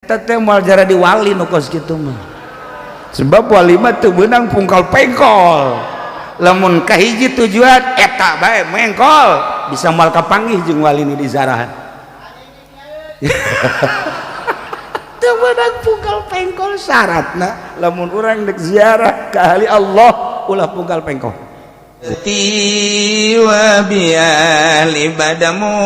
Eta teh moal jara di wali nu kos kitu mah. Sebab wali mah teu beunang pungkal pengkol. Lamun kahiji tujuan eta bae mengkol, bisa moal kapanggih jeung wali nu dizarahan. Teu beunang pungkal pengkol syaratna lamun urang dek ziarah ka ahli Allah ulah pungkal pengkol. Wa biali badamu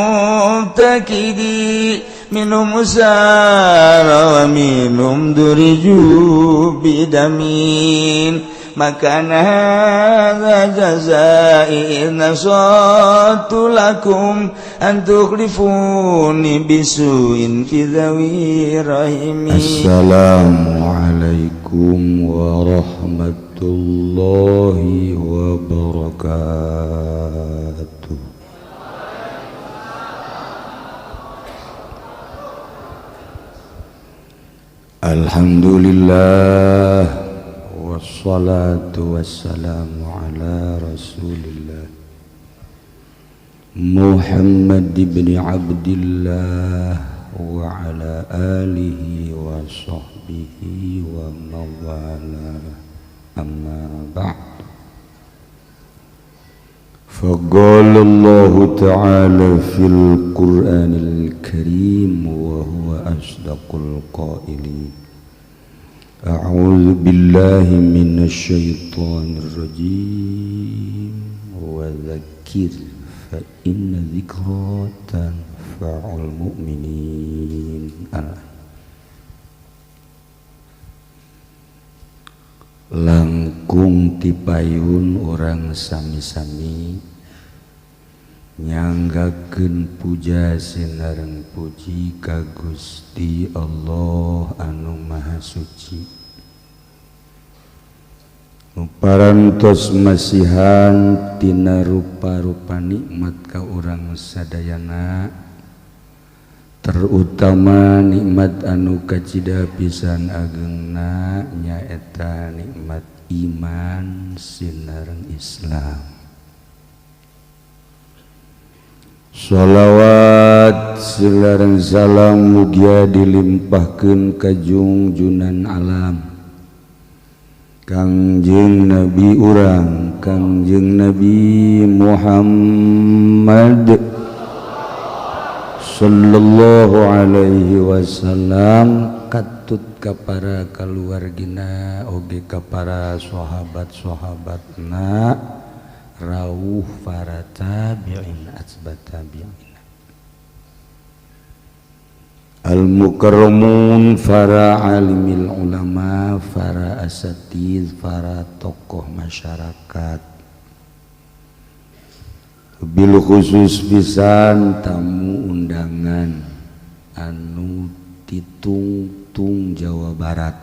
takidi minum musara wa minum duriju bidamin maka hadza jazai nasatu lakum an tukhlifuni bisuin fi dhawi rahimi. Assalamualaikum warahmatullahi wabarakatuh. Alhamdulillah wassalatu wassalamu ala rasulillah Muhammad ibn Abdillah wa ala alihi wa sahbihi wa mawala, amma ba'd. Faqala Allah ta'ala fil Qur'anil Karim wa huwa asdaqul qailin. A'udzu billahi minasy syaithanir rajim. Wa dzakkir fa inna dzikra tanfa'ul mu'minin. Langkung tipayun orang sami-sami nyanggakeun puja sinareng puji ka Gusti Allah anu Maha Suci. Nu parantos masihan tina rupa-rupa nikmat ka urang sadayana, terutama nikmat anu kacida pisan agengna nyaeta nikmat iman sinareng Islam. Sholawat sinareng salam mugia dilimpahkeun ka jungjunan alam Kangjeng Nabi urang, Kangjeng Nabi Muhammad sallallahu alaihi wasallam, katut ka para kaluargina oge ka para sahabat-sahabatna, rawuh para tabi'in atba tabi'in, al-mukarramun, para alimil ulama, para asatiz, para tokoh masyarakat, bil khusus pisan tamu undangan anu titungtung Jawa Barat,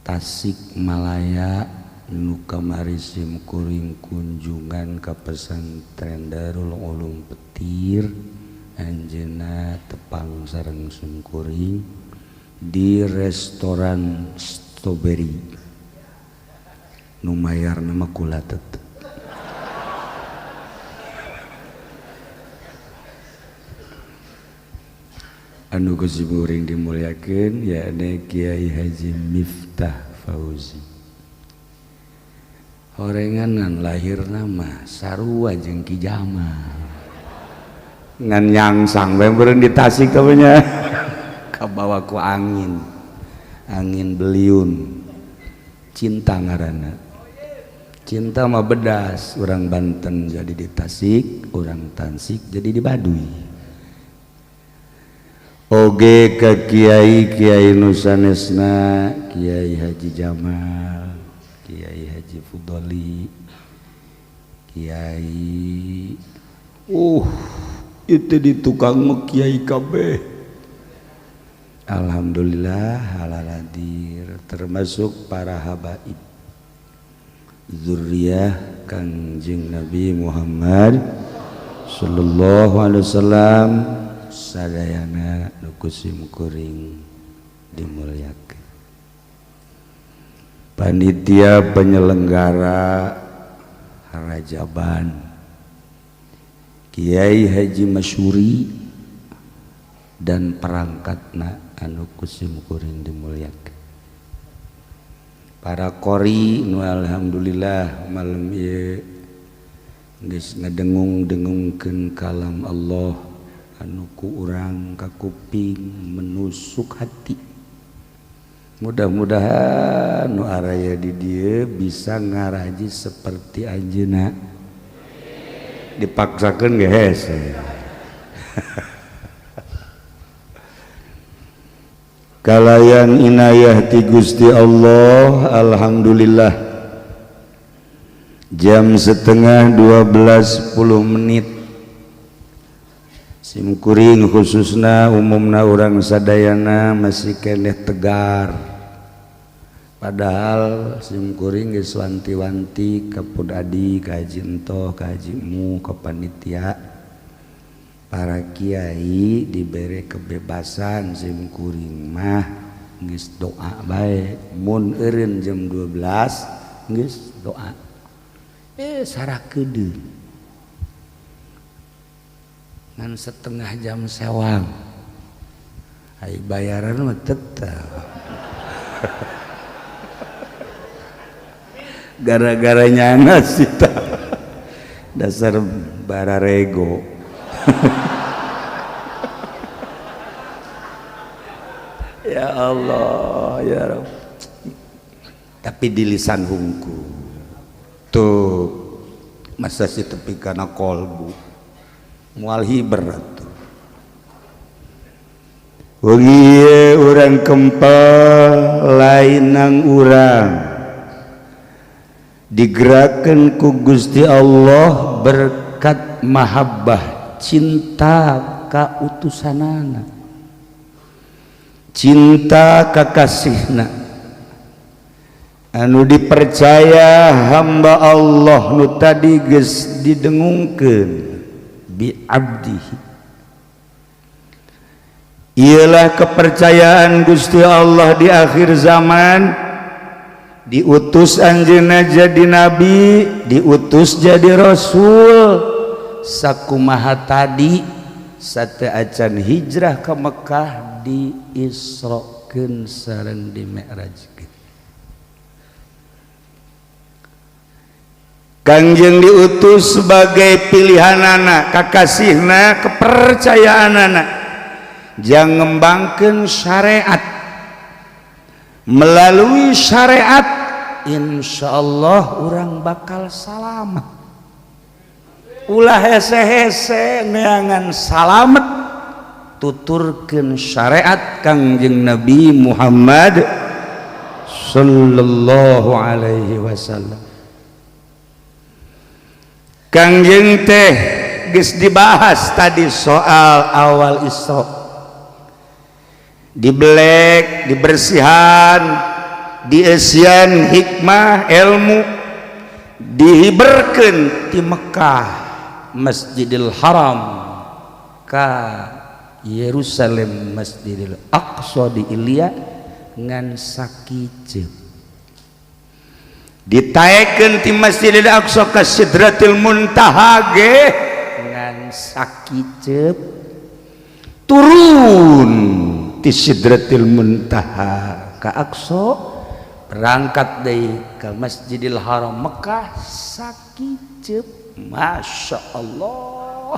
Tasikmalaya, nu kamari sim kuring kunjungan ka pesantren Darul Ulum Petir, anjeunna tepang sareng sungkuring di restoran Strawberry nu mayarna mah kula tetep. Anu ku simkuring dimuliakeun yakni Kiai Haji Miftah Fauzi. Horenganan lahirna mah sarua jeung Ki Jamal. Ngan nyangsang bae meureun di Tasik teh nya kabawa ku angin. Angin beliun. Cinta ngaranna. Cinta mah bedas, urang Banten jadi di Tasik, urang Tasik jadi di Baduy. Oge ke Kiai Kiai nusanesna, Kiai Haji Jamal, Kiai Haji Fudoli, Kiai itu di tukang mah Kiai kabeh. Alhamdulillah halal hadir, termasuk para habaib zuriyah Kangjeng Nabi Muhammad sallallahu alaihi wasallam sadayana nu ku simkuring dimuliakeun. Panitia penyelenggara Rajaban Kiai Haji Masyuri Dan perangkatna anu ku simkuring dimuliakeun. Para qori nu alhamdulillah malam ieu geus ngadengung-dengungkeun kalam Allah anu ku urang ka kuping menusuk hati. Mudah-mudahan nu araya di dieu bisa ngaraji seperti anjeunna. Dipaksakeun ge hese. Kalayan inayah ti Gusti Allah, alhamdulillah jam 11.30 simkuring khususna umumna urang sadayana masih keneh tegar, padahal simkuring geus wanti-wanti ka pun adi, ka haji entoh, ka haji mu, ka panitia, para kiai diberi kebebasan. Simkuring mah geus doa bae, mun eureun jam 12 geus doa sarah kedeung ngan setengah jam sewang, ai bayaran mah tetep. Gara-gara nyana sih dasar bararego. Ya Allah ya Rabb. Tapi di lisan hungku tuh masa sih tepi kana kolbu mual hiber tuh. Wengi urang kempel lainang urang digerakkan ku Gusti Allah berkat mahabbah cinta ka utusanana, cinta ka kasihna anu dipercaya hamba Allah nu tadi geus didengungkeun bi abdihi. Ialah kepercayaan Gusti Allah di akhir zaman, diutus anjeunna jadi nabi, diutus jadi rasul. Sakumaha tadi sate acan hijrah ke Mekah diisrokeun sareng dimi'rajkeun. Kangjeng diutus sebagai pilihanana, kakasihna, kepercayaanana jang ngembangkeun syariat. Melalui syariat insyaallah urang bakal salamet. Ulah hese-hese neangan salamet, tuturkeun syariat Kangjeng Nabi Muhammad sallallahu alaihi wasallam. Kangjeng teh geus dibahas tadi soal awal Isra, dibelek, dibersihan, diesian hikmah ilmu, dihiberkeun ti Mekah Masjidil Haram ka Yerusalem Masjidil Aqsa di Ilya ngan sakiceup, ditaekeun ti Masjidil Aqsa ka Sidratil Muntaha ge ngan sakiceup, turun ti Sidratil Muntaha ka Aqsa, berangkat deui ka Masjidil Haram Mekah sakiceup. Masya Allah,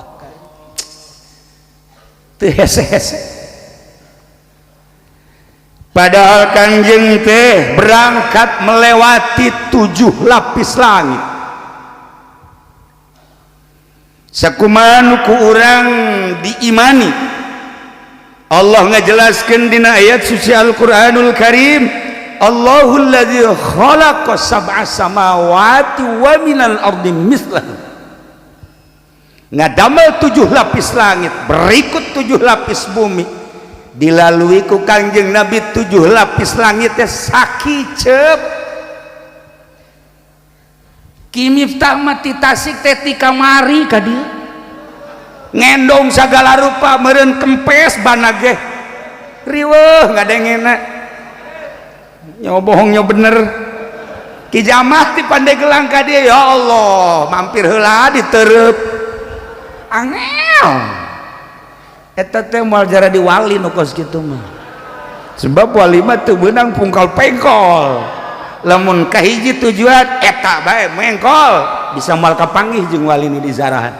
teu hese-hese. Padahal Kangjeng teh berangkat melewati 7 lapis langit. Sakumaha ku urang diimani, Allah ngajelaskeun dina ayat suci Al-Qur'anul Karim, Allahul ladzi khalaqa sab'a samawati wa minal ardi mithlahu. Ngadamel 7 lapis langit berikut 7 lapis bumi, dilalui ku Kangjeng Nabi 7 lapis langit teh sakiceup. Ki Miftah mah ti Tasik teh ti kamari ka dieu ngendong sagala rupa, meureun kempes bana ge riweuh ngadengena, nyo bohong nyo bener. Ki Jamah ti Pandeglang ka dieu, ya Allah mampir heula ditereup angel. Eta teh moal jara di wali nu kos kitu mah. Sebab wali mah teu beunang pungkal pengkol. Lamun kahiji tujuan eta bae mengkol, bisa moal kapanggih jeung wali nu dizarahan.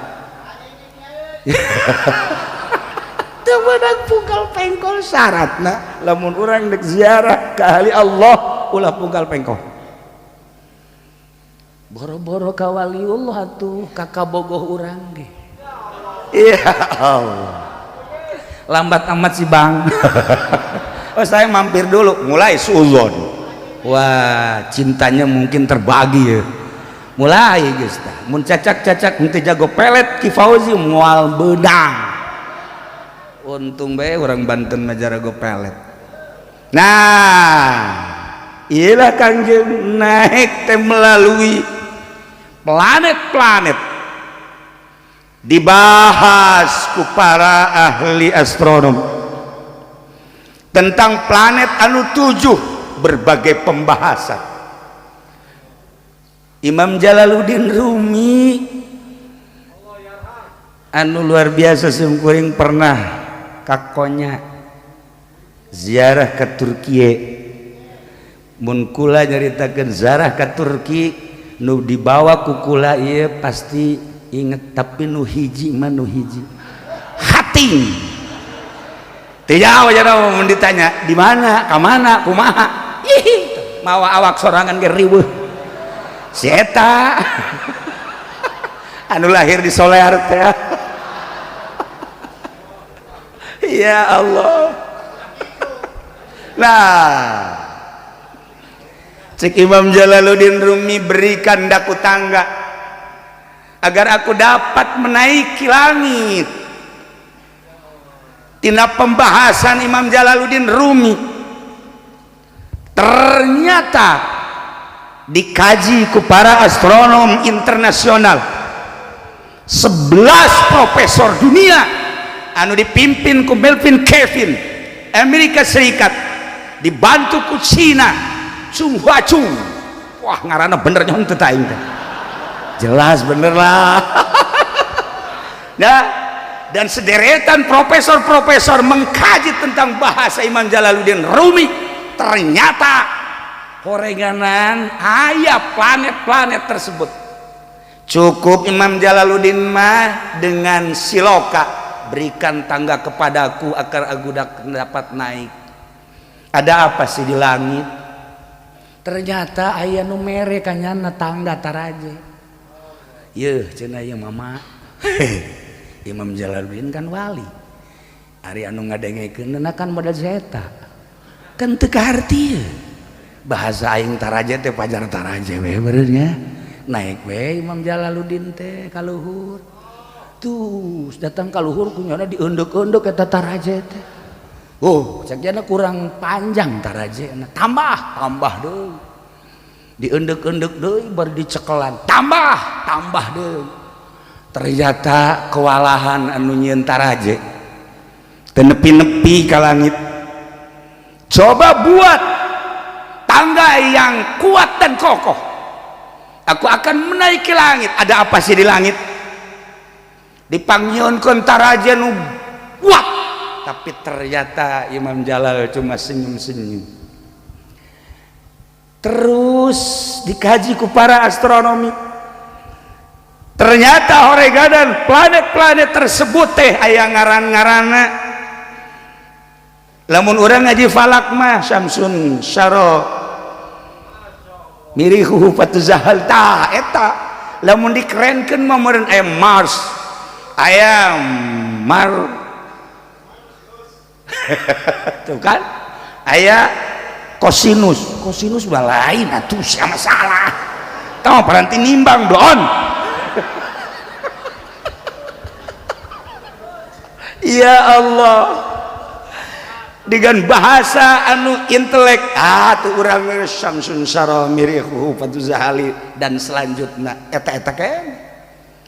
Teu beunang pungkal pengkol syaratna lamun urang dek ziarah ka ahli Allah ulah pungkal pengkol. Boro-boro ka waliullah atuh ka kabogoh urang ge. Ya Allah. Lambat amat sih bang. Oh saya mampir dulu, mulai suudzon. Wah cintanya mungkin terbagi ya. Mulai geus tah. Mun cacak-cacak henteu jago pelet Ki Fauzi moal beunang. Untung bae urang Banten mah jarago pelet. Nah, iyalah Kangjeng naik teh melalui planet-planet. Dibahas ku para ahli astronom tentang planet anu 7, berbagai pembahasan. Imam Jalaluddin Rumi anu luar biasa simkuring pernah kakonya ziarah ke Turki. Mun kula nyaritakeun ziarah ke Turki nu dibawa ku kula ieu pasti inget, tapi nu hiji mah nu hiji hating teu jauh jana mun ditanya di mana ka mana kumaha, ih mawa awak sorangan ge riweuh si eta anu lahir di Solear teh. Ya Allah. Nah cek Imam Jalaluddin Rumi, berikan daku tangga agar aku dapat menaiki langit. Tina pembahasan Imam Jalaluddin Rumi ternyata dikaji ku para astronom internasional, 11 profesor dunia anu dipimpin ku Melvin Kevin Amerika Serikat, dibantu ku Cina Chung Hua Chung. Wah ngaranna bener nyong teu aing teh. Jelas bener lah. Nah, dan sederetan profesor-profesor mengkaji tentang bahasa Imam Jalaluddin Rumi, ternyata horenganan aya planet-planet tersebut. Cukup Imam Jalaluddin mah dengan siloka, berikan tangga kepadaku agar aku dapat naik. Ada apa sih di langit? Ternyata aya nu mere kanyana tangga taraje. Yeuh cenah ieu mama. Imam Jalaluddin kan wali. Ari anu ngadengekeunna kan modal zeta. Kan teu kaharti. Bahasa aing taraje teh pajar taraje we beureunya. Naik we Imam Jalaluddin teh ka luhur. Tuh datang ka luhur kunyana dieundek-eundek eta taraje teh. Oh, cek jana kurang panjang taraje. Tambah, tambah deui. Dieundek-eundek deui baru dicekelan. Tambah, tambah deui. Ternyata kewalahan anu nyieun taraje. Teu nepi-nepi ka langit. Coba buat tangga yang kuat dan kokoh. Aku akan menaiki langit. Ada apa sih di langit? Dipanggieunkeun taraje nu kuat. Tapi ternyata Imam Jalal cuma senyum-senyum. Terus dikaji ku para astronomi. Ternyata horegadan planet-planet tersebut teh aya ngaran-ngaranna. Lamun urang ngaji falak mah Syamsun Syaro mirihu fatuzahal ta eta. Lamun dikerenkeun mah meureun aya Mars, aya Mar tuh kan aya kosinus, kosinus mah lain atuh sama salah. Tong paranti nimbang doon. Ya Allah, dengan bahasa anu intelek tuh urang Syamsun Syaro mirihu fatuzahali dan selanjutnya eta-eta kan.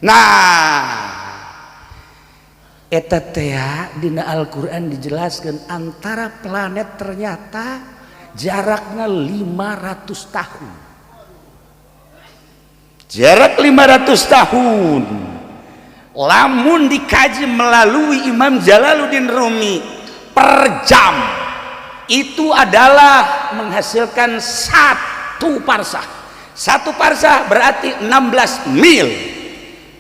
Nah eta teh dina Al-Qur'an dijelaskan antara planet ternyata jaraknya 500 tahun. Jarak 500 tahun. Lamun dikaji melalui Imam Jalaluddin Rumi, per jam itu adalah menghasilkan 1 parsah. 1 parsah berarti 16 mil.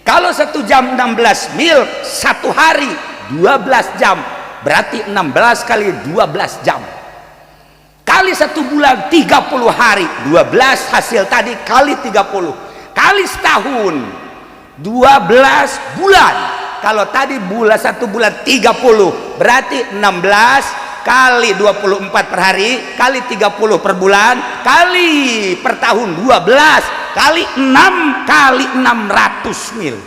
Kalau 1 jam 16 mil, satu hari 12 jam, berarti 16 kali 12 jam, kali satu bulan 30 hari, 12 hasil tadi kali 30, kali setahun 12 bulan. Kalau tadi bulan, satu bulan 30, berarti 16 kali 24 per hari kali 30 per bulan kali per tahun, 12 kali 6 kali 600 mil.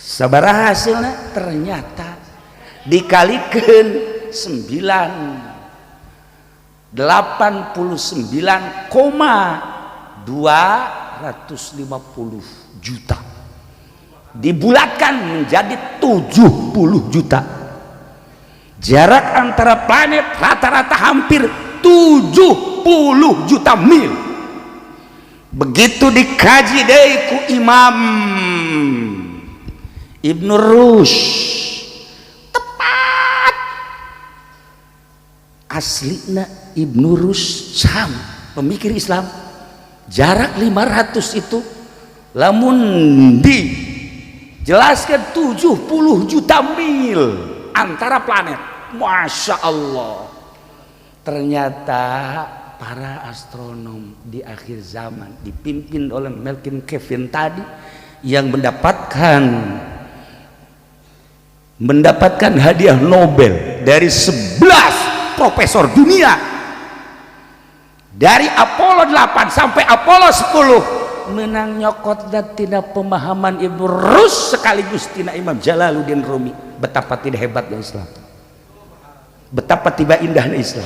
Sabaraha hasilnya? Ternyata dikalikan 9 89,250 juta, dibulatkan menjadi 70 juta. Jarak antara planet rata-rata hampir 70 juta mil. Begitu dikaji deui ku Imam Ibnu Rushd, tepat. Aslina Ibnu Rushd sama pemikir Islam. Jarak 500 itu lamun dijelaskan 70 juta mil antara planet. Masya Allah, ternyata para astronom di akhir zaman dipimpin oleh Melvin Kevin tadi yang mendapatkan mendapatkan hadiah Nobel dari 11 profesor dunia, dari Apollo 8 sampai Apollo 10, menang nyokot dan tidak pemahaman Ibnu Rushd sekaligus tina Imam Jalaluddin Rumi. Betapa tidak hebatnya Islam, betapa tiba indahnya Islam,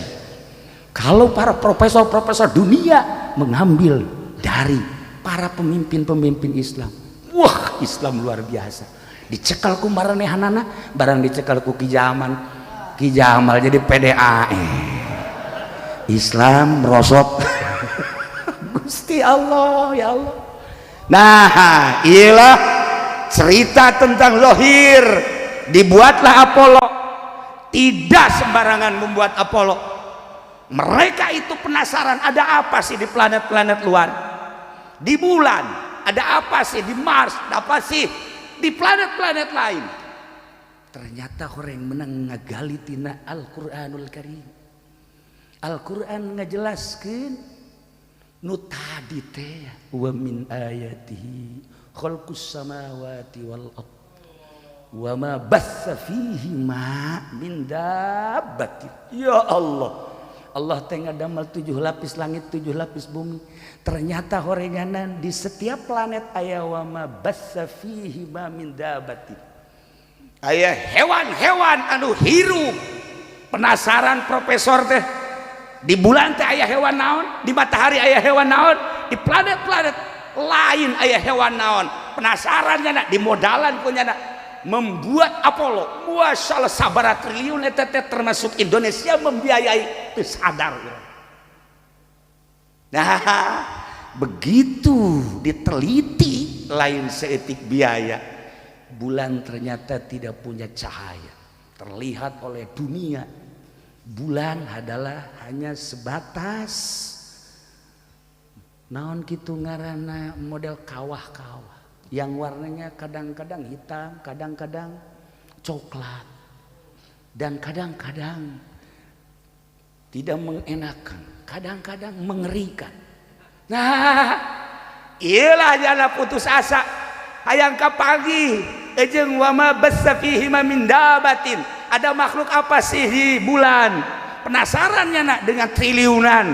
kalau para profesor-profesor dunia mengambil dari para pemimpin-pemimpin Islam. Wah, Islam luar biasa. Dicekal ku maranehanana, barang dicekal ku Ki Jamal, Ki Jamal jadi PDAE, Islam merosot. Gusti Allah, ya Allah. Nah, iyalah cerita tentang lohir. Dibuatlah Apollo. Tidak sembarangan membuat Apollo. Mereka itu penasaran, ada apa sih di planet-planet luar, di bulan ada apa sih, di Mars ada apa sih, di planet-planet lain. Ternyata orang menang ngagali tina Al-Quranul Karim. Al-Quran ngajelaskan nu tadi teh, wa min ayatihi khalqus samawati wal ard wa ma batsa fihima min dabbatin. Ya Allah, Allah teh ngadamel tujuh lapis langit, tujuh lapis bumi. Ternyata horenganan di setiap planet aya wa ma batsa fihima min dabbatin, aya hewan-hewan anu hirup. Penasaran profesor teh, di bulan teh aya hewan naon, di matahari aya hewan naon, di planet-planet lain aya hewan naon. Penasaran nyana, di modalan ku nyana membuat Apollo. Masya Allah, sabara triliun eta teh, termasuk Indonesia membiayai, teu sadar. Nah, begitu diteliti, lain saeutik biaya. Bulan ternyata tidak punya cahaya terlihat oleh dunia. Bulan adalah hanya sebatas naon kitu ngaranna, model kawah-kawah yang warnanya kadang-kadang hitam, kadang-kadang coklat, dan kadang-kadang tidak mengenakan, kadang-kadang mengerikan. Nah, iyalah jana putus asa hayang kapanggih jeung wama batsa fihi min dabatin, ada makhluk apa sih di bulan. Penasarannya nak dengan triliunan,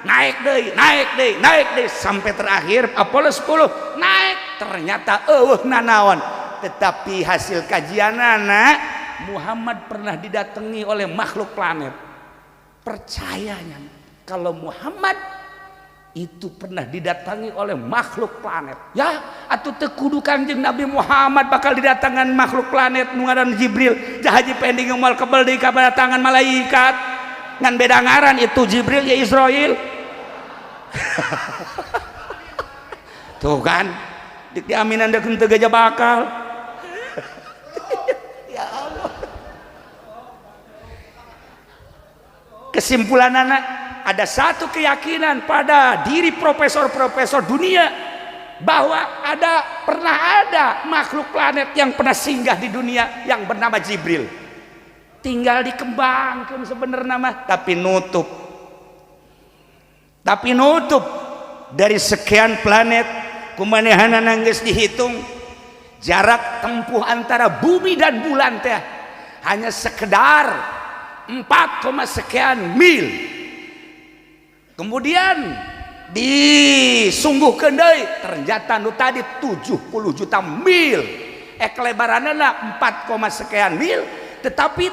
naik deh, naik deh, naik deh, sampai terakhir Apollo 10 naik, ternyata euweuh nanaon. Tetapi hasil kajian anak Muhammad pernah didatangi oleh makhluk planet. Percayanya kalau Muhammad itu pernah didatangi oleh makhluk planet, ya atau teu kudu Kangjeng Nabi Muhammad bakal didatangan makhluk planet nu ngaran Jibril. Haji pending moal kebel deui tangan malaikat, ngan beda ngaran, itu Jibril ya Israel. Tuh kan. Dik diaminan dek henteu gajah bakal. Ya Allah. Kesimpulan anak, ada satu keyakinan pada diri profesor-profesor dunia bahwa pernah ada makhluk planet yang pernah singgah di dunia yang bernama Jibril. Tinggal dikembangkan sebenarnya mah, tapi nutup. Tapi nutup dari sekian planet kumanehanana geus dihitung jarak tempuh antara bumi dan bulan teh hanya sekedar 4, sekian mil. Kemudian disungguhkeun deui ternyata nu tadi 70 juta mil. Kelebaranna 4, sekian mil, tetapi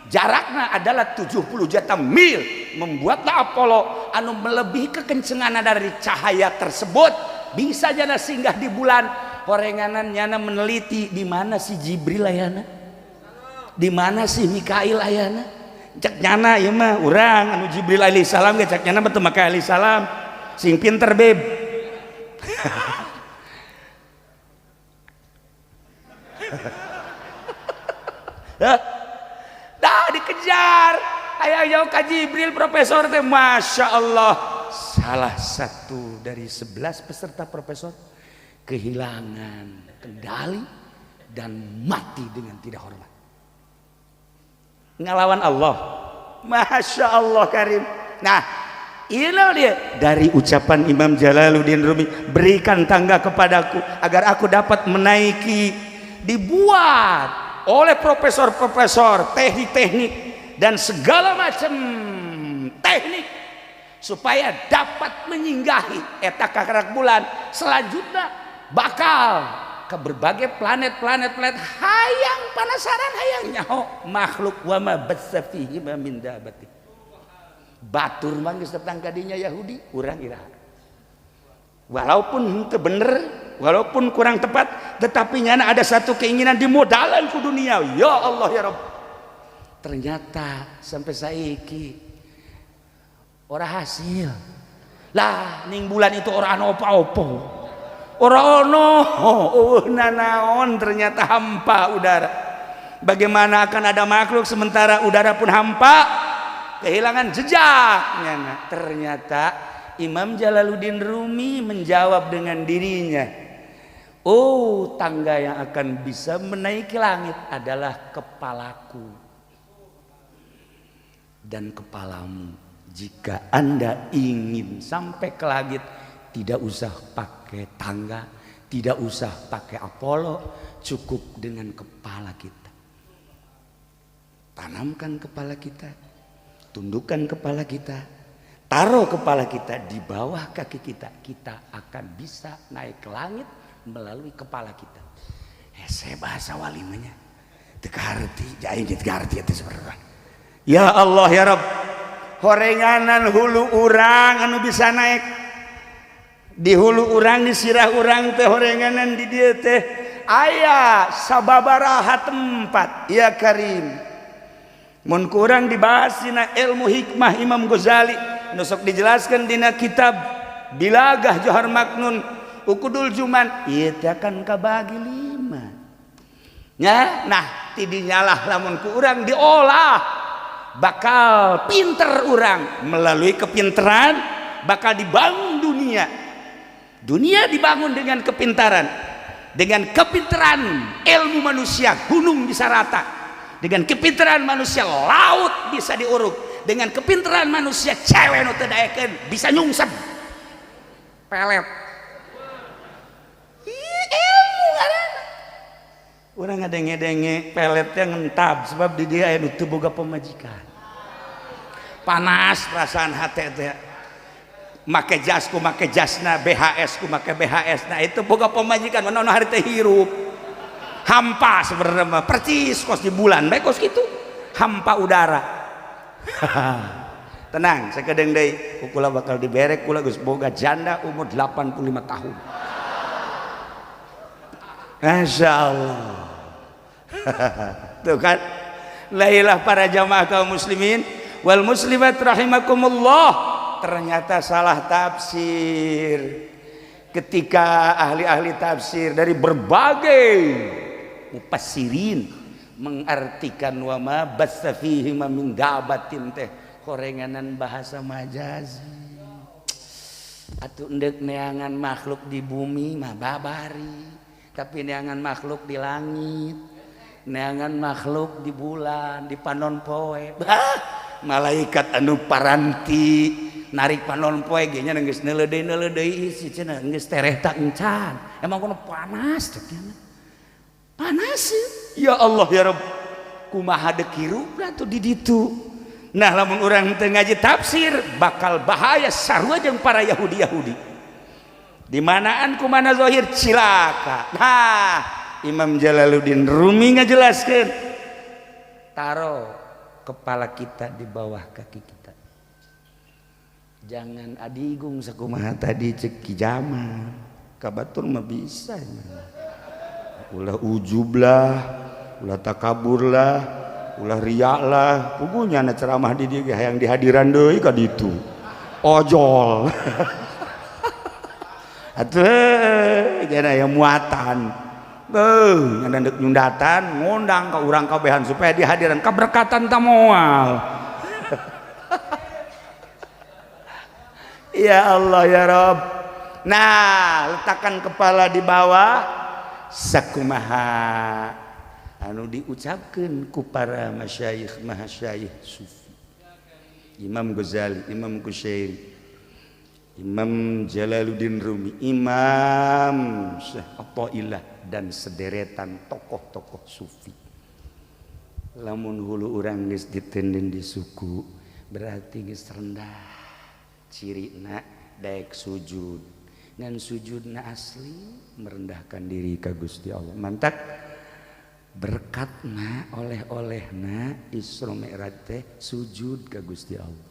jaraknya adalah 70 juta mil. Membuatlah Apollo anu melebihi kekencengan dari cahaya tersebut bisa jana singgah di bulan. Horenganan nyana meneliti di mana si Jibril ayana, di mana si Mikail ayana. Cek nyana ieu mah urang anu Jibril alaihi salam ge cek nyana betul Mikail alaihi salam sing pinter beb. Dah dikejar hayang jauh ka Jibril profesor teh, Masya Allah. Salah satu dari 11 peserta profesor kehilangan kendali dan mati dengan tidak hormat. Ngelawan Allah. Masya Allah karim. Nah, inilah dia dari ucapan Imam Jalaluddin Rumi, berikan tangga kepadaku agar aku dapat menaiki. Dibuat oleh profesor-profesor teknik-teknik dan segala macam teknik supaya dapat menyinggahi eta kakarak bulan. Selanjutnya bakal ke berbagai planet-planet planet hayang penasaran hayang nyaho makhluk wa ma batsa fihi min dabati. Batur mah geus datang ka dinya Yahudi urang iraha. Walaupun henteu bener, walaupun kurang tepat, tetapi nyana ada satu keinginan dimodalan ku dunia. Ya Allah ya Rabb. Ternyata sampai saiki ora hasil. Lah ning bulan itu ora ana apa-apa. Ora ono, oh nanaon, ternyata hampa udara. Bagaimana akan ada makhluk sementara udara pun hampa, kehilangan jejak. Ternyata Imam Jalaluddin Rumi menjawab dengan dirinya, oh tangga yang akan bisa menaiki langit adalah kepalaku dan kepalamu. Jika Anda ingin sampai ke langit, tidak usah pakai tangga, tidak usah pakai Apollo, cukup dengan kepala kita. Tanamkan kepala kita, tundukkan kepala kita, taruh kepala kita di bawah kaki kita, kita akan bisa naik ke langit melalui kepala kita. Hese bahasa walimanya. Teu kaharti, aing teu kaharti eta sebenarnya. Ya Allah ya Rabb, horenganan hulu urang anu bisa naik. Di hulu urang, di sirah urang teh horenganan di dieu teh aya sababaraha tempat. Ya Karim, mun kurang dibahas dina ilmu hikmah Imam Ghazali, nu sok dijelaskan dina kitab Bilagah Johar Maknun Ukudul Juman, ieu teh akan kabagi 5 nya. Nah tidinyalah lamun ku urang diolah bakal pinter urang, melalui kepinteran bakal dibangun dunia. Dunia dibangun dengan kepintaran. Dengan kepintaran ilmu manusia gunung bisa rata. Dengan kepintaran manusia laut bisa diuruk. Dengan kepintaran manusia cewek nu teu daekeun bisa nyungsep pelet. Ih, ilmu ngaranna. Urang ngadenge-denge peletnya ngentab sebab di dia aya nu teu boga pamajikan. Panas perasaan hate teh. Make jasku, make jasna, BHS ku make BHS. Nah itu boga pamajikan mana hari teh hirup. Hampa sebenarnya mah, percis kos di bulan, baik kos gitu. Hampa udara. Tenang, sakedeung deui kula bakal diberek kula geus boga janda umur 85 tahun. Masya Allah. Tuh kan. Lailah para jamaah kaum muslimin wal muslimat rahimakumullah. Ternyata salah tafsir. Ketika ahli-ahli tafsir dari berbagai mufassirin mengartikan wa ma batsa fihi min dabatin teh horenganan bahasa majazi. Atuh endek neangan makhluk di bumi mah babari, tapi neangan makhluk di langit, neangan makhluk di bulan, di panon poe. Bah, malaikat anu paranti narik panon poe ge nya geus neuleudeuy-neuleudeuy isi cenah geus tereh tak encan. Emang kono panas teh nya. Panas. Ya Allah ya Rabb. Kumaha deuk hirupna tuh di ditu. Nah lamun urang teu ngaji tafsir bakal bahaya sarua jeung para Yahudi-Yahudi. Di manaan kumana zahir cilaka. Nah, Imam Jalaluddin Rumi ngajelaskeun, taro kepala kita di bawah kaki kita. Jangan adigung sakumaha tadi cek Ki Jamal. Ka batur mah bisa. Ulah ujub lah, ulah takabur lah, ulah riak lah. Pugunya na ceramah di dieu hayang dihadiran deui ka ditu. Ojol. Atuh jana aya muatan. Beuh, nya deuk nyundatan ngundang ka urang kabehan supaya dihadiran kaberkatan ta moal. Ya Allah ya Rabb. Nah, letakkan kepala di bawah sakumaha anu diucapkeun ku para masyayikh mahasyayikh sufi. Imam Ghazali, Imam Qusyairi, Imam Jalaluddin Rumi, Imam Syekh Athaillah dan sederetan tokoh-tokoh sufi. Lamun hulu urang geus ditenden di suku berarti geus rendah. Cirina daek sujud. Ngan sujudna asli merendahkan diri ka Gusti Allah. Mantak berkatna oleh-olehna Isra Mi'raj teh sujud ka Gusti Allah.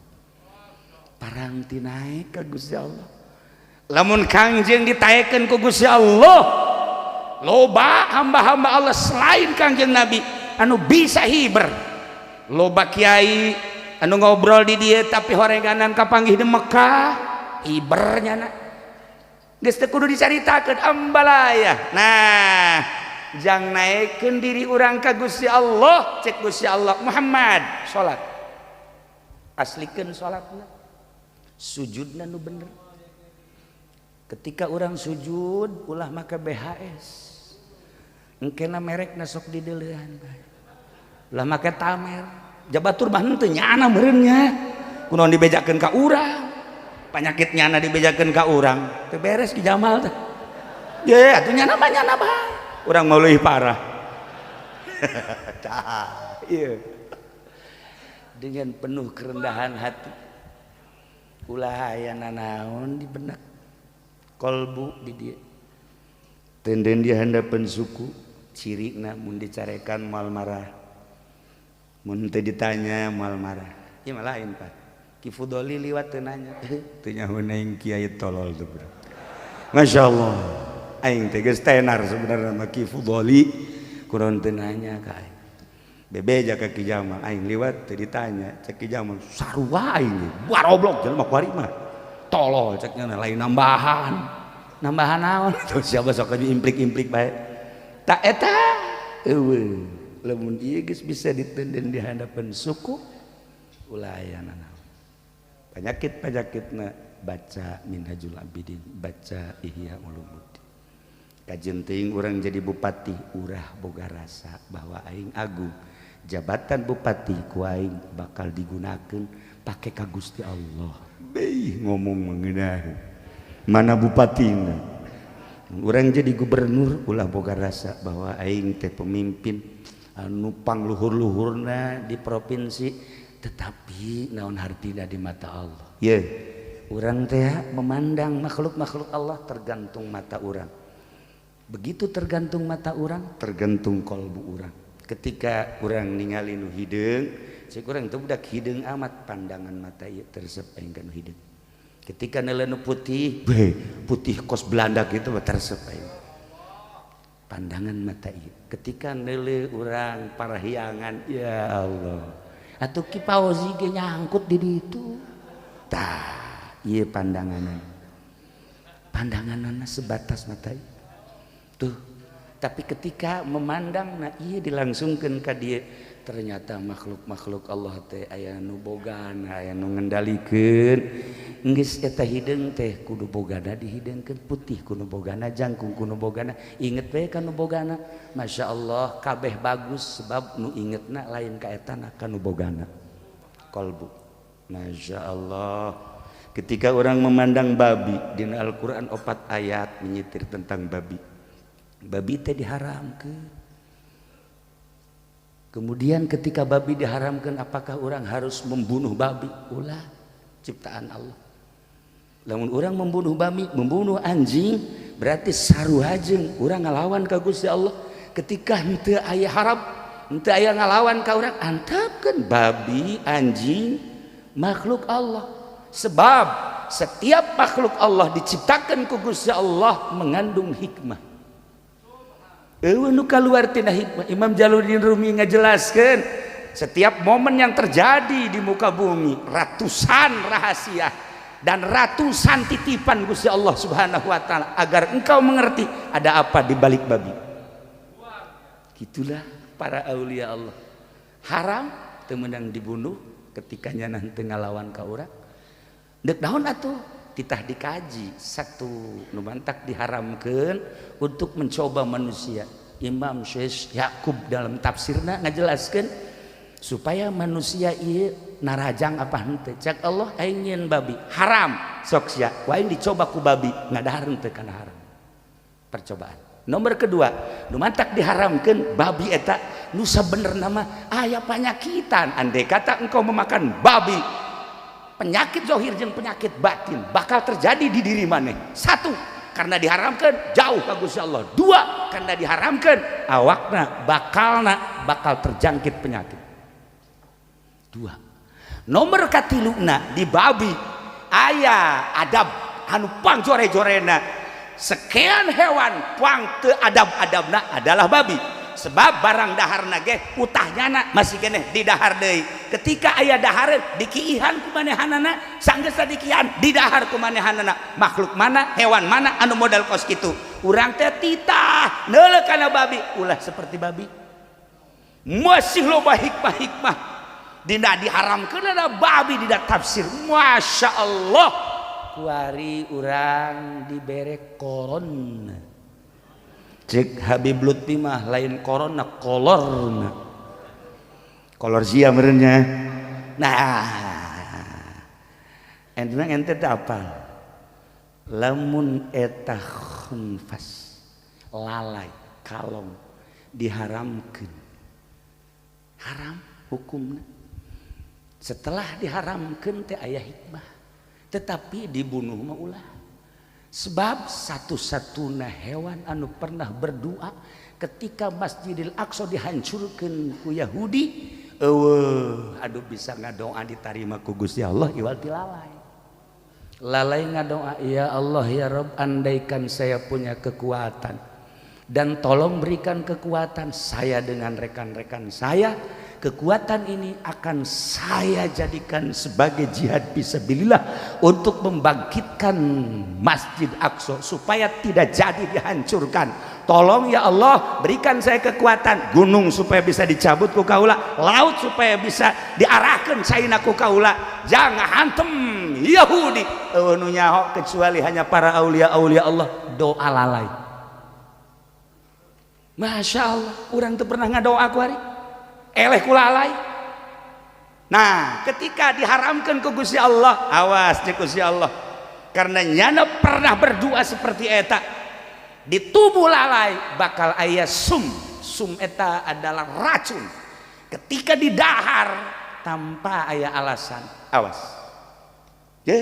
Parangti naik ka Gusti Allah. Lamun Kangjeng ditaekeun ku Gusti Allah, loba hamba-hamba Allah selain Kangjeng Nabi anu bisa hiber. Loba kiai anu ngobrol di dieu tapi horenganan kapanggih di Mekah, hibernya na. Geus teu kudu dicaritakeun ambalaya. Nah, jang naekkeun diri urang ka Gusti Allah, cek Gusti Allah Muhammad salat. Aslikeun salatna. Sujudna nu bener. Ketika orang sujud ulah make BHS. Engkena merekna sok dideuleuan bae. Ulah make tamer. Jabatur mah henteu nyana meureun nya. Kunaon dibejakeun ka urang? Penyakit nyana dibejakeun ka urang. Teu beres Ki Jamal teh. Ye, atuh nyana mah nyana bae. Urang mau leuwih parah. Tah, ieu. Dengan penuh kerendahan hati. Ulah aya nanaon di benak kolbu di dieu. Tenden di handapeun suku, cirina mun dicarekan moal marah. Mun teu ditanya moal marah. Ieu mah lain, Pak. Ki Fudoli liwat teu nanya. Teu nyaho aing kiai tolol teh, bro. Masya Allah. Aing teh geus tenar sebenarnya mah Ki Fudoli kunaon teu nanya ka aing. Bebeja ka Ki Jamal, aing liwat teu ditanya, cek Ki Jamal sarua aing baroblok jelema kuari mah. Tolol cek nya lain nambahan. Nambahan naon? Tuh siapa sok implik-implik bae. Tak eta eueuh. Lamun ieu geus bisa ditenden di hadapan suku ulah aya nanaon. Penyakit-penyakitna baca Minhajul Abidin, baca Ihya Ulumuddin. Kajen teuing urang jadi bupati, urah boga rasa bahwa aing agung. Jabatan bupati ku aing bakal digunakeun pake ka Gusti Allah. Beuh ngomong mengenai mana bupatina. Urang jadi gubernur ulah boga rasa bahwa aing teh pemimpin anu pangluhur-luhurna di provinsi, tetapi naon hartina di mata Allah. Ye, urang teh memandang makhluk-makhluk Allah tergantung mata urang. Begitu tergantung mata urang, tergantung kolbu urang. Ketika urang ningali nu hideung, cek urang teh budak hideung amat, pandangan mata ieu teresep aing ka nu hideung. Ketika neuleuh nu putih, beuh, putih kos Belanda gitu mah teresep aing. Pandangan mata ieu. Ketika neuleuh urang parahyangan, ya Allah. Atuh Ki Fauzi ge nyangkut di ditu. Tah, ieu pandanganna. Pandanganana sebatas mata tuh, tapi ketika memandang, nah, iya, dilangsungkan ke dia, ternyata makhluk-makhluk Allah teh aya nu bogana, aya nu ngendalikeun. Geus eta hideung teh kudu bogana dihidengkeun, putih kudu bogana, jangkung kudu bogana, inget we ka nu bogana. Masya Allah, kabeh bagus, sebab nu ingetna lain ka etana, ka nu bogana, kolbu. Masya Allah, ketika orang memandang babi, di Al-Quran opat ayat menyitir tentang babi. Babi teh diharamkan. Kemudian ketika babi diharamkan, apakah orang harus membunuh babi? Ulah, ciptaan Allah. Lamun orang membunuh babi, membunuh anjing, berarti sarua jeung urang ngalawan ka Gusti Allah. Ketika henteu aya haram, henteu aya ngalawan ka urang, antepkeun babi, anjing, makhluk Allah. Sebab setiap makhluk Allah diciptakan ku Gusti Allah mengandung hikmah. Euweuh nu kaluar tina hikmah. Imam Jalaluddin Rumi ngajelaskeun setiap momen yang terjadi di muka bumi ratusan rahasia dan ratusan titipan Gusti Allah Subhanahu wa taala agar engkau mengerti ada apa di balik babi. Gitulah para aulia Allah. Haram teu meunang dibunuh ketika nyana teu ngalawan ka urang. Deuk naon atuh? Titah dikaji satu nu mantak diharamkeun untuk mencoba manusia. Imam Syekh Yakub dalam tafsirna ngajelaskeun supaya manusia ieu narajang apa henteu. Cek Allah, aing nyieun babi haram, sok sia ku aing dicoba ku babi, ngadahar henteu kana haram. Percobaan nomor kedua nu mantak diharamkeun babi eta nu sabenerna mah aya panyakitan. Andai kata engkau memakan babi, penyakit zohir jeung penyakit batin bakal terjadi di diri maneh. Satu, karena diharamkan jauh ka Gusti Allah. Dua, karena diharamkan awakna bakalna bakal terjangkit penyakit. Dua. Nomor katiluna, di babi aya adab anu pang jore-jorena. Sekian hewan, pang teu adab-adabna adalah babi, sebab barang daharna ge utahnyana masih keneh di dahar deui. Ketika aya dahareun, dikiihan ku manehanana. Sanggeus dikiihan, di dahar ku manehanana. Makhluk mana, hewan mana anu modal kos kitu? Urang teh titah neuleuh kana babi, ulah seperti babi. Masih loba hikmah-hikmah dina diharamkeun ada babi dina tafsir. Masya Allah, kuari urang dibere corona. Cek Habib Lutfi mah lain corona, kolorna, kolor sia merenya. Nah, ente ente teh apal lamun eta khunfas, lalai, kalong diharamkeun, haram hukumna. Setelah diharamkeun teh aya hikmah, tetapi dibunuh mah ulah, sebab satu-satunya hewan anu pernah berdoa ketika Masjidil Aqsa dihancurkan ku Yahudi, euweuh aduh bisa ngadoa ditarima ku Gusti Allah iwal ti lalai. Lalai ngadoa, "Ya Allah, ya Rob, andaikan saya punya kekuatan dan tolong berikan kekuatan saya dengan rekan-rekan saya, kekuatan ini akan saya jadikan sebagai jihad fisabilillah untuk membangkitkan Masjid Aqsa supaya tidak jadi dihancurkan. Tolong ya Allah, berikan saya kekuatan, gunung supaya bisa dicabut ku kaula, laut supaya bisa diarahkan caina ku kaula, jangan hantem Yahudi." Euweuh nu nyaho kecuali hanya para aulia aulia Allah. Doa lalai. Masya Allah, urang teu pernah ngadoa ku hari eleh ku lalai. Nah, ketika diharamkan ku Gusti Allah, awas cek Gusti Allah, karena nyana pernah berdoa seperti eta, di tubuh lalai bakal aya sum. Sum eta adalah racun. Ketika didahar tanpa aya alasan, awas ya.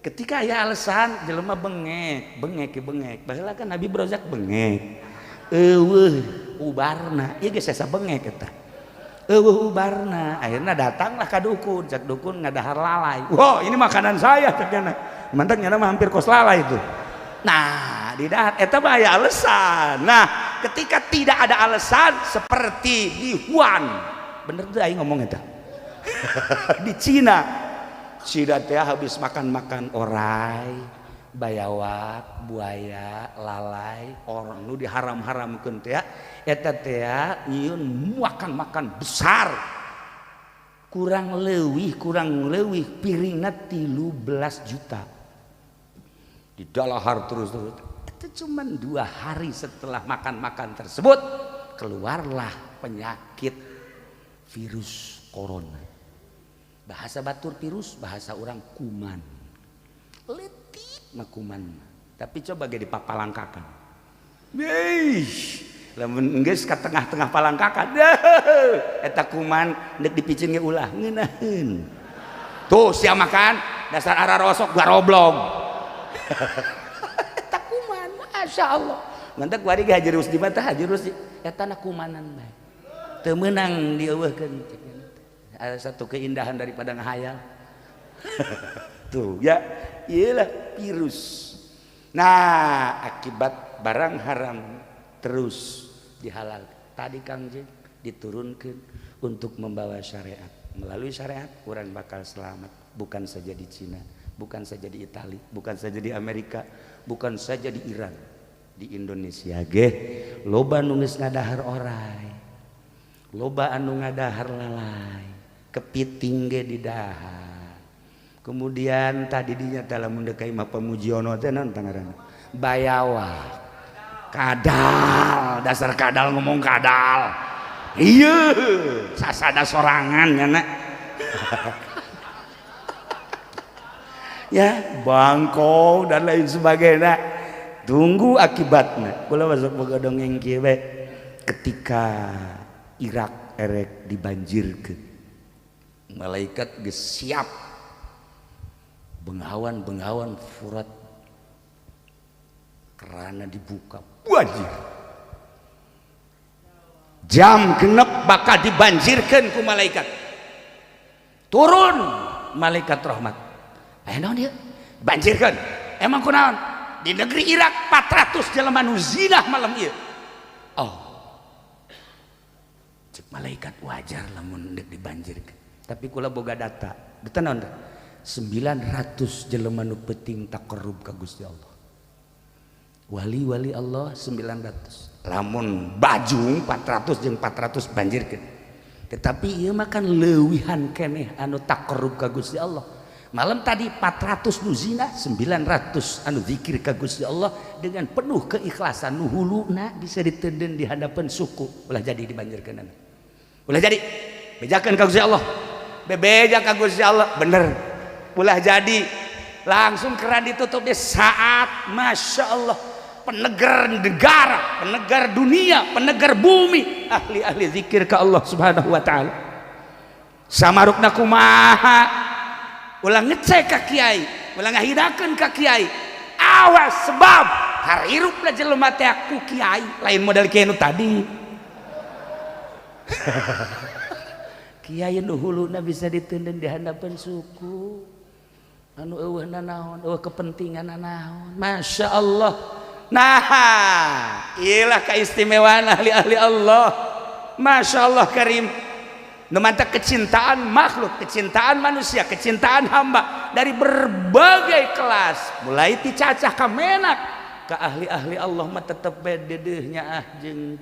Ketika aya alasan, jelema bengek bengek bengek. Baheula kan Nabi Brozak bengek, euweuh ubarna. Ieu geus asa bengek eta, euweuh ubarna. Akhirnya datanglah ka dukun. Cek dukun, ngadahar lalai. "Wow, ini makanan saya," cek nyana. Mantak nyana mah hampir kos lalai itu. Nah, di dahar eta mah aya alasan. Nah, ketika tidak ada alasan seperti di Wuhan, bener tuh aing ngomong eta, di Cina, Cina teh habis makan-makan orai. Bayawak, buaya, lalai, orang nu diharam-haramkeun teh eta teh nyieun makan-makan besar. Kurang leuwih piringna 13 juta. Di dalahar terus-terus. Itu cuma 2 hari setelah makan-makan tersebut keluarlah penyakit virus corona. Bahasa batur virus, bahasa orang kuman. Letik mah kuman. Tapi coba ge dipapalangkakan. Yeih, lamun geus ka tengah-tengah palangkakan, eta kuman deuk dipicin ge ulah ngeunaheun. Tuh sia makan dasar arah rosok garoblog. Eta kuman, Masya Allah. Mantak kuari ge Haji Rusdi mah tah Haji Rusdi eta na kumanan bae. Teu meunang dieuweuhkeun. Ada satu keindahan daripada ngahayal. Tuh ya, iyalah virus. Nah, akibat barang haram terus dihalal. Tadi Kang Jeng diturunkan untuk membawa syariat. Melalui syariat orang bakal selamat, bukan saja di Cina, bukan saja di Itali, bukan saja di Amerika, bukan saja di Iran, di Indonesia ge loba nu geus ngadahar orai, loba anu ngadahar lalai, kepiting ge didahar. Kemudian tadi dinya lamun deuk ka imah Pamujiono teh naon ngaranna? Bayawak. Kadal, dasar kadal ngomong kadal. Iya, sasada sorangan nya nak. Ya, bangkong dan lain sebagainya. Tunggu akibatnya. Kula masuk boga dongeng kieu bae. Ketika Irak erek dibanjirkeun, malaikat geus siap bengawan-bengawan Furat kerana dibuka banjir jam 6 bakal dibanjirkan ku malaikat. Turun malaikat rahmat, eh naon ieu banjirkan, emang kunaon di negeri Irak 400 jelema nu zinah malam ieu. Oh, cek malaikat wajar lamun deuk dibanjirkeun, tapi kula boga data data naon teh 900 jelema nu penting taqarrub ka Gusti Allah, wali-wali Allah 900, lamun bajung 400 jeung 400 banjirkeun, tetapi ieu mah kan leuwihan keneh anu taqarrub ka Gusti Allah. Malam tadi 400 nu zina, 900 anu zikir ka Gusti Allah dengan penuh keikhlasan, nu huluna bisa ditenden di hadapan suku, ulah jadi dibanjirkeun, ulah jadi bejakeun ka Gusti Allah, bebeja ka Gusti Allah bener, ulah jadi langsung keran ditutup di saat Masya Allah penegar negara, penegar dunia, penegar bumi, ahli-ahli zikir ke Allah Subhanahu wa ta'ala. Samarukna kumaha, ulah ngecek ka kiai, ulah ngahirakeun ka kiai, awas sebab harirupna jelema teh ku kiai lain model kiai nu tadi. Kiai nu huluna bisa ditenden di hadapan suku, anu eueuh naon, eueuh kepentingan naon, Masya Allah. Nah, iyalah keistimewaan ahli-ahli Allah, Masya Allah karim. Nu mantak kecintaan makhluk, kecintaan manusia, kecintaan hamba dari berbagai kelas, mulai ti cacah ka menak ke ahli-ahli Allah mah tetep bae dedeuhnya ah jeung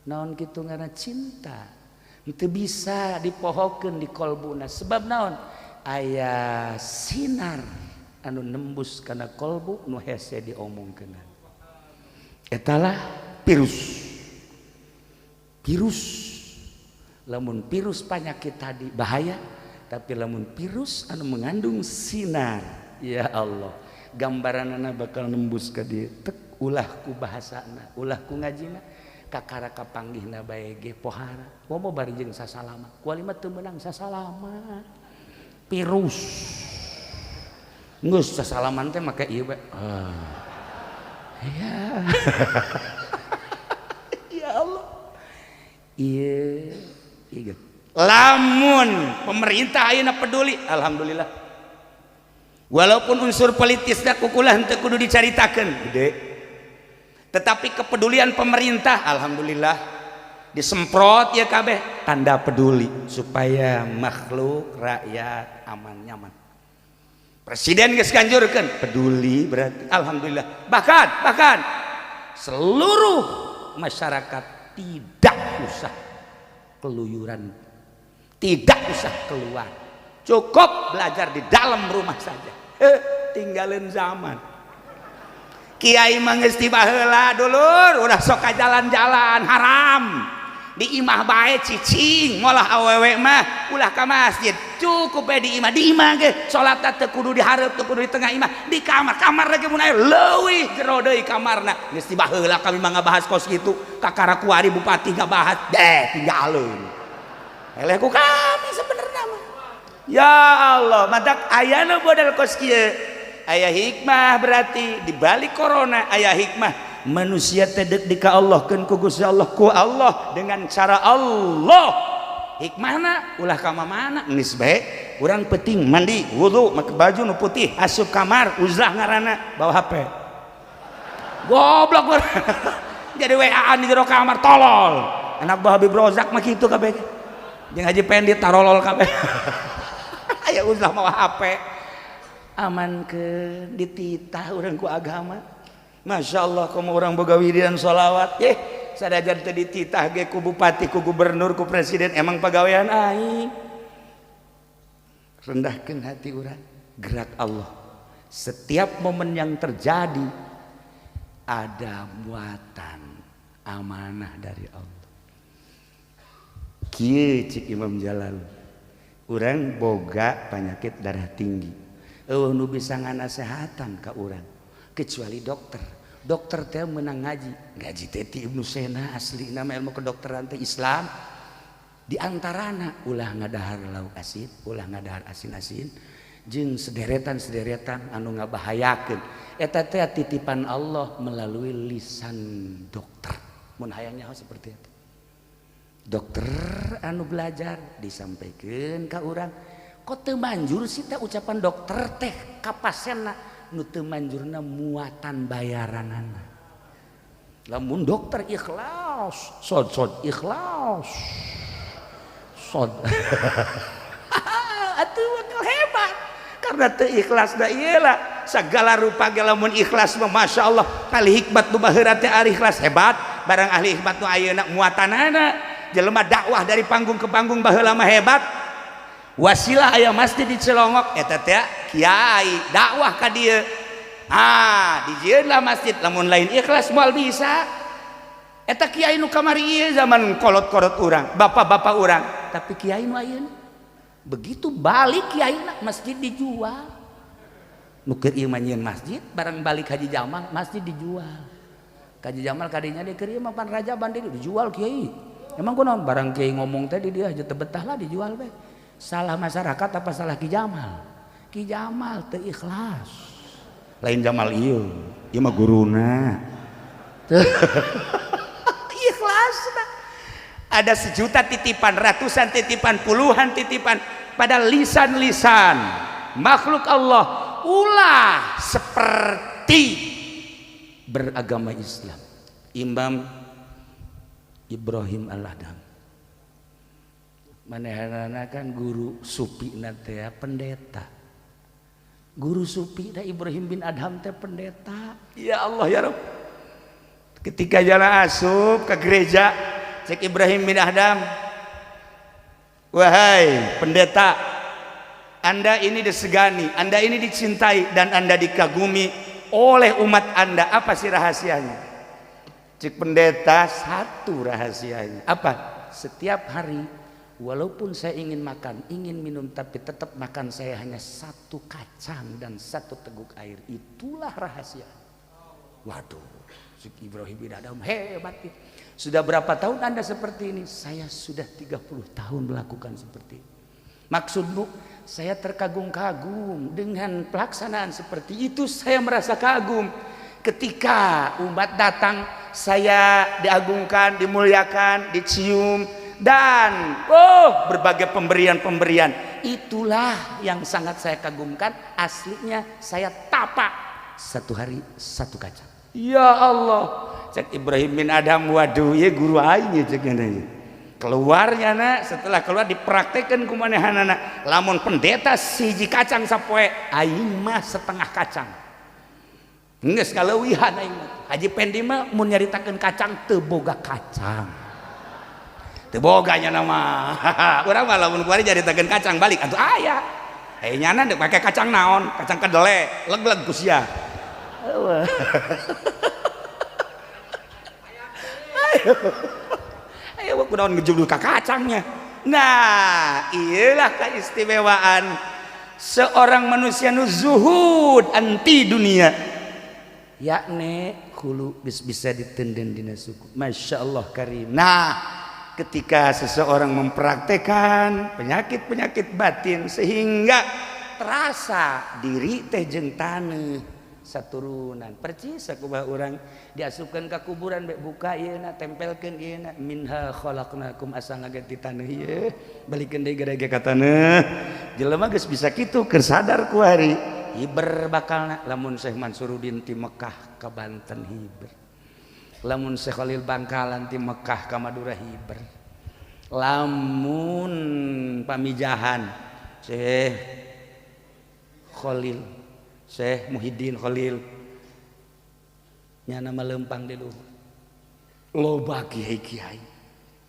naon kitu ngaranna cinta. Teu bisa dipohokeun di kolbuna sebab naon? Aya sinar anu nembus kana kolbu nu hese diomongkeun. Etalah virus. Virus. Lamun virus penyakit tadi bahaya, tapi lamun virus anu mengandung sinar, ya Allah, gambaranana bakal nembus ka dieu. Tek ulah ku bahasana, ulah ku ngajina, kakara kapanggihna bae ge pohara. Komo bari jeung sasalama. Kuali mah teu meunang sasalama. Virus. Geus sasalaman teh make ieu bae. Ah. Ya. Ya Allah. Iya, iya. Lamun pemerintah ayeuna peduli, alhamdulillah. Walaupun unsur politisna kukulah henteu kudu dicaritakeun, gede. Tetapi kepedulian pemerintah, alhamdulillah disemprot ya kabeh tanda peduli supaya makhluk rakyat aman nyaman. Presiden geus nganjurkeun, peduli berarti. Alhamdulillah. Bahkan bahkan seluruh masyarakat tidak usah keluyuran, tidak usah keluar, cukup belajar di dalam rumah saja. Tinggalin zaman kiai mah geus ti baheula, dulur, udah sok jalan-jalan haram, di imah bae cicing. Molah awewe mah ulah ka masjid, cukup bae di imah. Di imah ge salat teu kudu di hareup, teu kudu di tengah imah, di kamar. Kamar lagi mun aya leuwih jero deui kamarna. Geus ti baheula kami mah ngabahas kos kitu, kakara kuari bupati ngabahas deh, tinggalin eleh ku kami sebenarnya mah. Ya Allah, matak aya nu model kos kieu, aya hikmah. Berarti di balik corona aya hikmah. Manusia tedek di ka Allah kan ku Gusti Allah, ku Allah dengan cara Allah. Hikmahna ulah ka mana, geus bae urang penting mandi, wudu, make baju nu putih, asup kamar, uzlah ngaranna, bawa HP. Goblok, jadi WA-an di jero kamar, tolol. Anak buah Habib Rozak mah kitu kabeh, jeung Haji Pendi tarolol kabeh. Aya uzlah mawa HP, aman ke dititah urang ku agama. Masya Allah, kamu orang boga wiridan sholawat sadajan teu dititah ge ku bupati, ku gubernur, ku presiden, emang pagawean aing. Rendahkan hati urang, gerak Allah. Setiap momen yang terjadi ada muatan amanah dari Allah. Kieu cik Imam Jalal, urang boga penyakit darah tinggi, euweuh nu bisa nganasehatan ka urang kecuali dokter. Dokter teh menang ngaji, ngaji teh ti Ibnu Sena. Asli nama ilmu kedokteran teh Islam. Di antarana ulah ngadahar lauk asin, ulah ngadahar asin-asin jeung sederetan-sederetan anu ngabahayakeun. Eta teh titipan Allah melalui lisan dokter. Mun hayang nyaho seperti itu, dokter anu belajar disampaikan ka urang. Kok teu manjur sih teh ucapan dokter teh ka pasienna? Nu teu manjurna muatan bayaranana. Lamun dokter ikhlas, sod sod ikhlas sod, atuh bakal hebat. Karena teu ikhlas da iyalah segala rupa ge. Lamun ikhlas mah, Masya Allah, ahli hikmat nu baheula teh ahli ikhlas hebat. Barang ahli hikmat nu ayeuna muatanana jelema dakwah dari panggung ke panggung baheula mah hebat. Wasilah aya masjid di Cilongok, eta teh kiai dakwah ka dieu, ah dijieunlah masjid. Lamun lain ikhlas moal bisa. Eta kiai nu kamari ieu zaman kolot-kolot urang, bapak-bapak urang. Tapi kiai nu ayeuna begitu balik kiai masjid dijual. Nu keur ieu mah nyieun masjid, barang balik Haji Jamal masjid dijual. Haji Jamal kadinya di keur ieu mah pan rajaban dijual kiai. Emang kunaon? Barang kiai ngomong teh di dia aja teu betah lah, dijual bae. Salah masyarakat apa salah Ki Jamal? Ki Jamal teu ikhlas. Lain Jamal ieu, ieu mah guruna ikhlas. Ada sejuta titipan, ratusan titipan, puluhan titipan pada lisan-lisan makhluk Allah. Ulah seperti beragama Islam. Imam Ibrahim Al-Adham manehna kan guru supi teh pendeta. Guru supi teh Ibrahim bin Adham teh pendeta. Ya Allah, ya Rabb, ketika jalan asup ke gereja, cek Ibrahim bin Adham, "Wahai pendeta, Anda ini disegani, Anda ini dicintai, dan Anda dikagumi oleh umat Anda. Apa sih rahasianya?" Cek pendeta, "Satu rahasianya." "Apa?" "Setiap hari walaupun saya ingin makan, ingin minum, tapi tetap makan saya hanya satu kacang dan satu teguk air. Itulah rahasia." Waduh, cek Ibrahim bin Adham hebat. "Sudah berapa tahun Anda seperti ini?" "Saya sudah 30 tahun melakukan seperti ini." "Maksudmu?" "Saya terkagum-kagum dengan pelaksanaan seperti itu. Saya merasa kagum. Ketika umat datang, saya diagungkan, dimuliakan, dicium, dan oh, berbagai pemberian-pemberian. Itulah yang sangat saya kagumkan. Aslinya saya tapa satu hari satu kacang." Ya Allah, cek Ibrahim bin Adham, waduh ya guru aing cek. Keluarnya na setelah keluar dipraktekan ku manehanana. Lamun pendeta siji kacang sapoe, aing mah setengah kacang. Geus kaleuwihan aing mah. Haji Pendi mah mun nyaritakeun kacang teu boga kacang. Teu boga nya mah. Urang mah lamun kuari nyaritakeun kacang balik atuh aya. Eh nyana deuk make kacang naon? Kacang kedele, leg-leg ku sia. Eueuh. Ayo kunaon ngejulur ka kacangnya. Nah, iyalah keistimewaan seorang manusia nu zuhud anti dunia. Yakni hulu bisa ditenden dina suku. Masya Allah karim. Nah, ketika seseorang mempraktekan penyakit-penyakit batin sehingga terasa diri teh jeung taneuh saturunan percis sakumaha urang diasupkeun ka kuburan bek buka ieu na tempelkeun ieu na minha khalaqnakum asal ngaganti taneuh ieu balikeun deui gede ka taneuh jelema geus bisa kitu keur sadar ku hari hiber bakalna lamun Syekh Mansuruddin ti Mekah ka Banten hiber lamun Syekh Khalil Bangkalan ti Mekah ka Madura hiber lamun pamijahan Syekh Khalil Syekh Muhyiddin Khalil nyana melempang di luhur loba kiai-kiai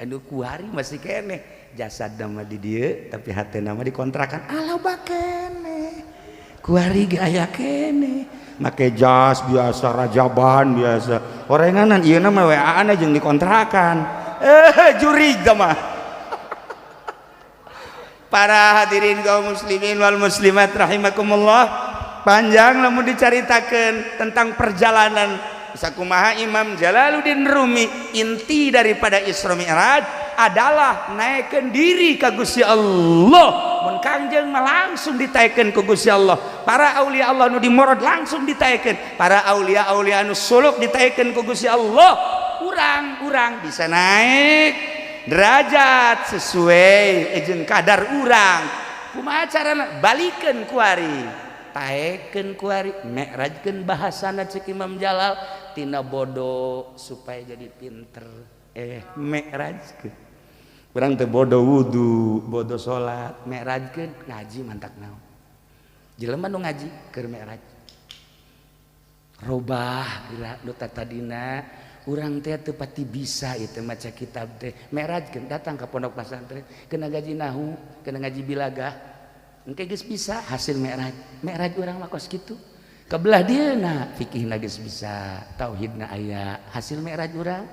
anu kuari masih keneh jasad nama di dieu tapi hate nama dikontrakan ah loba keneh kuari ge aya keneh make jas biasa rajaban biasa orenganan ieu na mah WA-an jeung dikontrakan jurig mah. Para hadirin kaum muslimin wal muslimat rahimakumullah, panjang lamun dicaritakeun tentang perjalanan sakumaha Imam Jalaluddin Rumi. Inti daripada Isra Mi'raj adalah naikkeun diri ka Gusti Allah. Mun Kangjeng mah langsung ditaikeun ku Gusti Allah. Para aulia Allah nu dimorod langsung ditaikeun, para aulia-aulia nu suluk ditaikeun ku Gusti Allah. Urang-urang bisa naik derajat sesuai jeung kadar urang. Kumaha carana? Balikeun kuari, taekeun kuari, mi'rajkeun bahasana cek Imam Jalal tina bodoh supaya jadi pinter. Mi'rajkeun urang teh bodoh wudu, bodoh salat, mi'rajkeun ngaji mantak naon. Jelema nu ngaji keur mi'raj. Robah geura nu tatadina urang teh teu pati bisa ieu teh maca kitab teh. Mi'rajkeun datang ka pondok pesantren, kena ngaji nahu, kena ngaji bilagah. Engke geus bisa hasil mi'raj. Mi'raj urang mah kos kitu. Kebelah dieuna fikihna geus bisa, tauhidna aya, hasil mi'raj urang.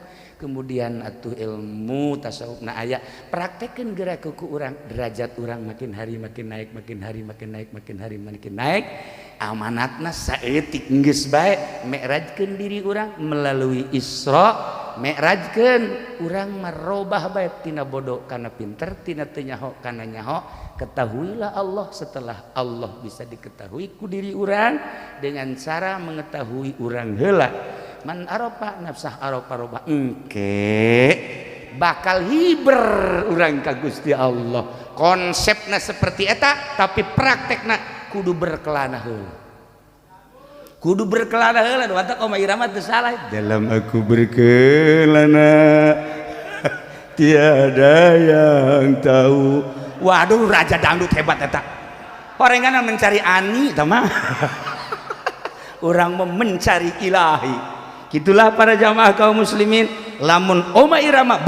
Kemudian atuh ilmu tasawufna aya, praktekeun geura ku urang, derajat urang makin hari makin naik, makin hari makin naik, makin hari makin naik. Amanatna saeutik geus bae mi'rajkeun diri urang melalui Isra, mi'rajkeun urang merubah bae tina bodoh kana pinter, tina teu nyaho kana nyaho. Ketahuilah Allah setelah Allah bisa diketahui ku diri urang dengan cara mengetahui urang heula. Man arafa nafsah arafa roba, engke bakal hiber urang ka Gusti Allah. Konsepna seperti eta tapi praktekna kudu berkelana heula. Kudu berkelana heula nu Oma Irama teu salah. Dalam aku berkelana tiada yang tahu. Waduh, raja dangdut hebat eta. Orengan mencari ani tah mah. Urang mencari ilahi. Gitulah para jamaah kaum muslimin. Lamun Oma Irama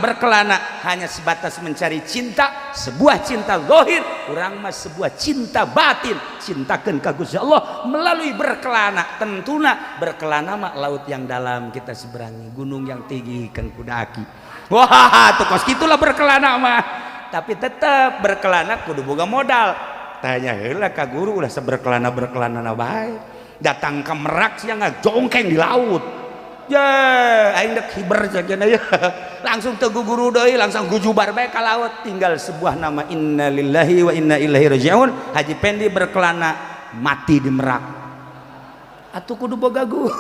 berkelana hanya sebatas mencari cinta, sebuah cinta zahir, urang mah sebuah cinta batin, cintakeun ka Gusti Allah melalui berkelana. Tentuna berkelana mah laut yang dalam kita seberangi, gunung yang tinggi kan kudaki. Wah, tuh kos gitulah berkelana mah. Tapi tetap berkelana kudu boga modal. Tanya heula ka guru ulah seberkelana berkelana bae. Datang ke Merak sia ngajongkeng di laut. Ya, aing dek hiber saja ya. Langsung teu guru deui, langsung gujubar bae ka laut, tinggal sebuah nama innalillahi wa inna ilaihi rajiun. Haji Pendi berkelana mati di Merak. Atuh kudu boga guru.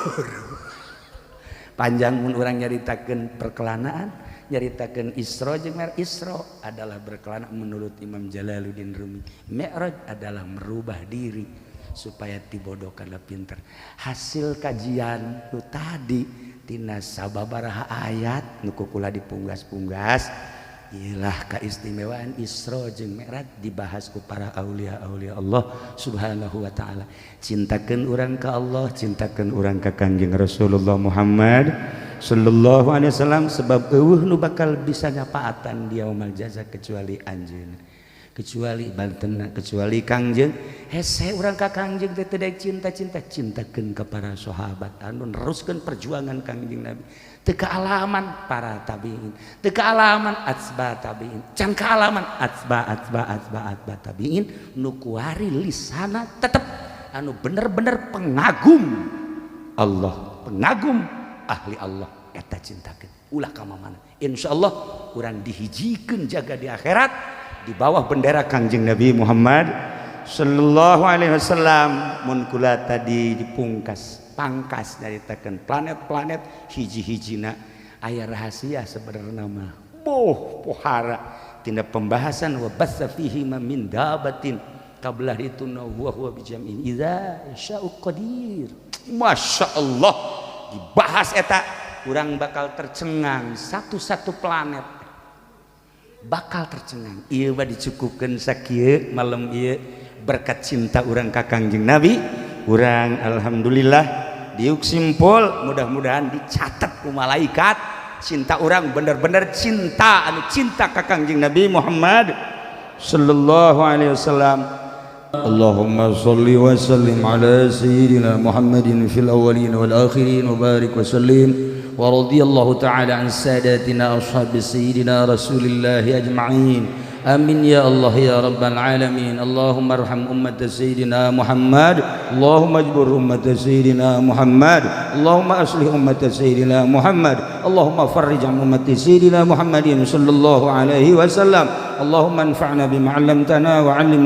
Panjang mun urang nyaritakeun perkelanaan, nyaritakeun Isra jeung Mi'raj. Isra adalah berkelana menurut Imam Jalaluddin Rumi. Mi'raj adalah merubah diri supaya tibodoh kana pinter. Hasil kajian nu tadi tina sababaraha ayat nu kukula dipunggas-punggas Iyalah, keistimewaan Isra jeung Mi'raj dibahas ku para aulia-aulia Allah Subhanahu wa taala. Cintakeun urang ka Allah, cintakeun urang ka Kangjeng Rasulullah Muhammad sallallahu alaihi wasallam, sebab euweuh nu bakal bisa nyapaatan di yaumul jaza kecuali anjeunna, kecuali Banten, kecuali Kangjeng. Hese urang ka Kangjeng teh teu cinta-cinta, cintakeun ka para sahabat anu neruskeun perjuangan Kangjeng Nabi. Teu kaalaman para tabiin, teu kaalaman atsba tabiin, can kaalaman atsba atsba atsba atsba tabiin, nu kuari lisana tetep anu bener-bener pengagum Allah, pengagum ahli Allah. Eta cintakeun ulah ka mana, insyaallah urang dihijikeun jaga di akhirat di bawah bendera Kangjeng Nabi Muhammad sallallahu alaihi wasallam. Mun kula tadi dipungkas pangkas nyaritakeun planet-planet, hiji-hijina aya rahasia sebenarnya mah, boh pohara tina pembahasan wa batsa fihi min dabatin kablah itu huwa huwa bijam'in idza sya'u qadir. Masya Allah, dibahas eta urang bakal tercengang, satu-satu planet bakal tercengang. Ieu mah dicukupkeun sakieu malam ieu. Berkat cinta urang ka Kangjeng Nabi, urang alhamdulillah diuk simpul. Mudah-mudahan dicatat ku malaikat cinta urang bener-bener cinta anu cinta ka Kangjeng Nabi Muhammad sallallahu alaihi wasallam. اللهم صل وسلم على سيدنا محمد في الأولين والآخرين وبارك وسلم، ورضي الله تعالى عن ساداتنا أصحاب سيدنا رسول الله أجمعين. آمين يا الله يا رب العالمين. اللهم ارحم أمة سيدنا محمد، اللهم اجبر أمة سيدنا محمد، اللهم أصلح أمة سيدنا محمد، اللهم فرج عن أمة سيدنا محمد صلى الله عليه وسلم. اللهم انفعنا بما علمتنا وعلمنا.